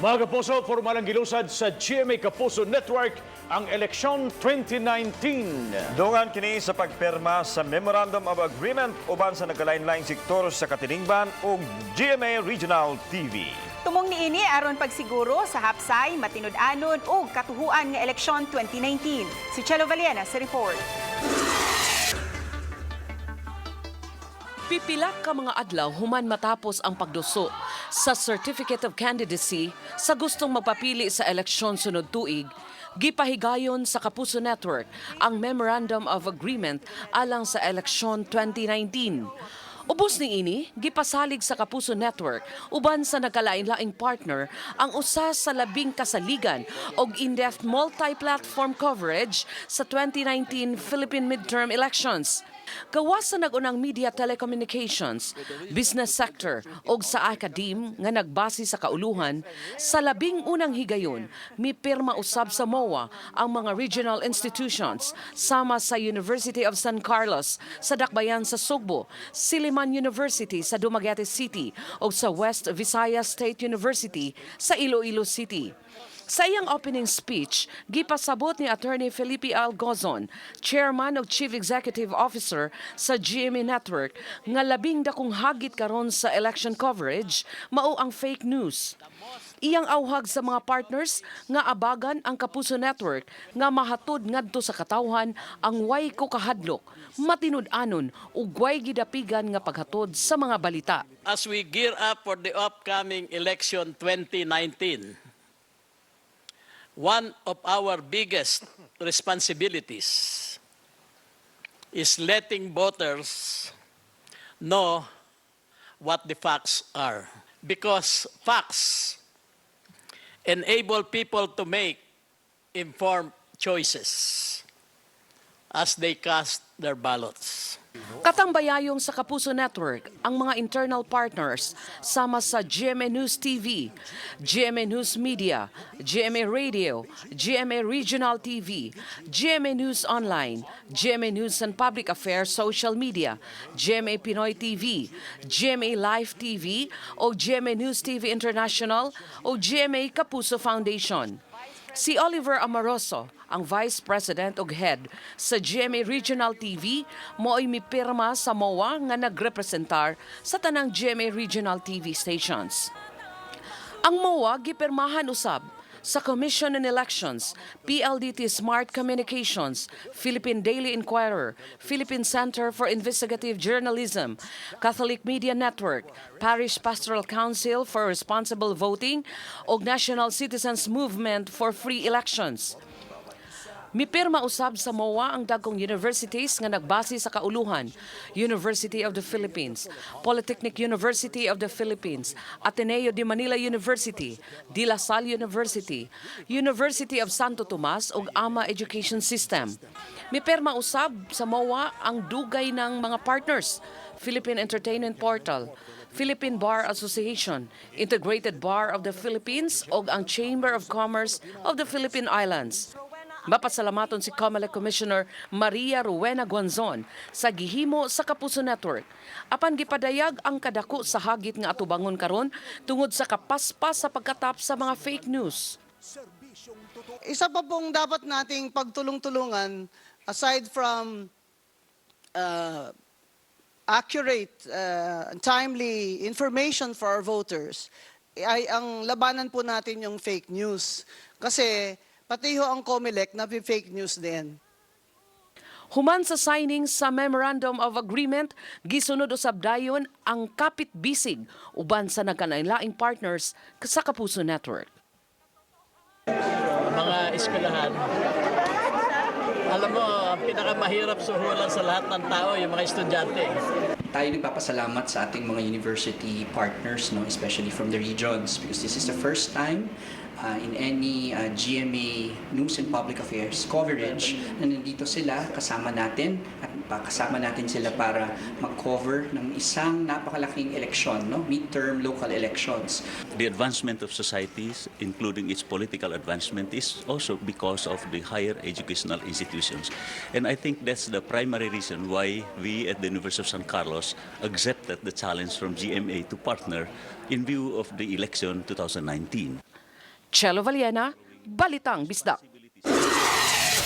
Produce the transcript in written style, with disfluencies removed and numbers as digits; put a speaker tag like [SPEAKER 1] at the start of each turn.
[SPEAKER 1] Mga Kapuso, formal ang gilusad sa GMA Kapuso Network ang Eleksyon 2019.
[SPEAKER 2] Dungan kini sa pagperma sa Memorandum of Agreement uban sa nagkalain-laing sektor sa katilingban ug GMA Regional TV.
[SPEAKER 3] Tumong niini aron pagsiguro sa hapsay, matinud-anon ug katuhuan nga Eleksyon 2019. Si Chelo Valiena sa report.
[SPEAKER 4] Pipila ka mga adlaw human matapos ang pagduso sa Certificate of Candidacy sa gustong magpapili sa eleksyon sunod tuig, gipahigayon sa Kapuso Network ang Memorandum of Agreement alang sa eleksyon 2019. Ubos ni ini, gipasalig sa Kapuso Network uban sa nagkalain-laing partner ang usa sa labing kasaligan og in-depth multi-platform coverage sa 2019 Philippine midterm elections. Gawas sa nag-unang media, telecommunications, business sector og sa academe nga nagbase sa kauluhan, sa labing unang higayon, mipirma usab sa MOA ang mga regional institutions sama sa University of San Carlos sa Dakbayan sa Sugbo, Silliman University sa Dumaguete City ug sa West Visayas State University sa Iloilo City. Sa iyang opening speech, gipasabot ni Attorney Felipe Al Gozon, Chairman ug Chief Executive Officer sa GMA Network, nga labing dakong hagit karon sa election coverage mao ang fake news. Iyang auhag sa mga partners nga abagan ang Kapuso Network nga mahatod ngadto sa katawhan ang way ko kahadlok, matinud-anon ug way gidapigan nga paghatod sa mga balita.
[SPEAKER 5] As we gear up for the upcoming election 2019, one of our biggest responsibilities is letting voters know what the facts are. Because facts enable people to make informed choices as they cast their ballots.
[SPEAKER 4] Katambayayong sa Kapuso Network ang mga internal partners sama sa GMA News TV, GMA News Media, GMA Radio, GMA Regional TV, GMA News Online, GMA News and Public Affairs Social Media, GMA Pinoy TV, GMA Live TV o GMA News TV International o GMA Kapuso Foundation. Si Oliver Amoroso, ang Vice President ug Head sa GMA Regional TV, mo'y mipirma sa MOA nga nagrepresentar sa tanang GMA Regional TV stations. Ang MOA gipirmahan usab sa Commission on Elections, PLDT Smart Communications, Philippine Daily Inquirer, Philippine Center for Investigative Journalism, Catholic Media Network, Parish Pastoral Council for Responsible Voting, ug National Citizens Movement for Free Elections. Mipirma usab sa MOA ang dagkong universities nga nagbase sa kauluhan: University of the Philippines, Polytechnic University of the Philippines, Ateneo de Manila University, De La Salle University, University of Santo Tomas ug AMA Education System. Mipirma usab sa MOA ang dugay ng mga partners: Philippine Entertainment Portal, Philippine Bar Association, Integrated Bar of the Philippines ug ang Chamber of Commerce of the Philippine Islands. Mapasalamaton si COMELEC Commissioner Maria Rowena Guanzon sa gihimo sa Kapuso Network. Apan gipadayag ang kadako sa hagit nga atubangon karon tungod sa kapaspas sa pagkatap sa mga fake news.
[SPEAKER 6] Isa pa pong dapat nating pagtulong-tulungan, aside from accurate and timely information for our voters, ay ang labanan po natin yung fake news. Kasi pati ho ang COMELEC na fake news din.
[SPEAKER 4] Human sa signing sa Memorandum of Agreement, gisunod usab dayon ang kapit bisig uban sa nagkalain-laing partners sa Kapuso Network.
[SPEAKER 5] Mga eskwelahan. Alam mo, ang pinakamahirap suhulan sa lahat ng tao, yung mga estudyante.
[SPEAKER 7] Tayo nagpapasalamat sa ating mga university partners, no, especially from the regions, because this is the first time in any GMA News and Public Affairs coverage na nandito sila kasama natin at kasama natin sila para mag-cover ng isang napakalaking eleksyon, no, midterm local elections.
[SPEAKER 8] The advancement of societies, including its political advancement, is also because of the higher educational institutions. And I think that's the primary reason why we at the University of San Carlos accepted the challenge from GMA to partner in view of the election 2019.
[SPEAKER 4] Chelo Valiena, Balitang Bisdak.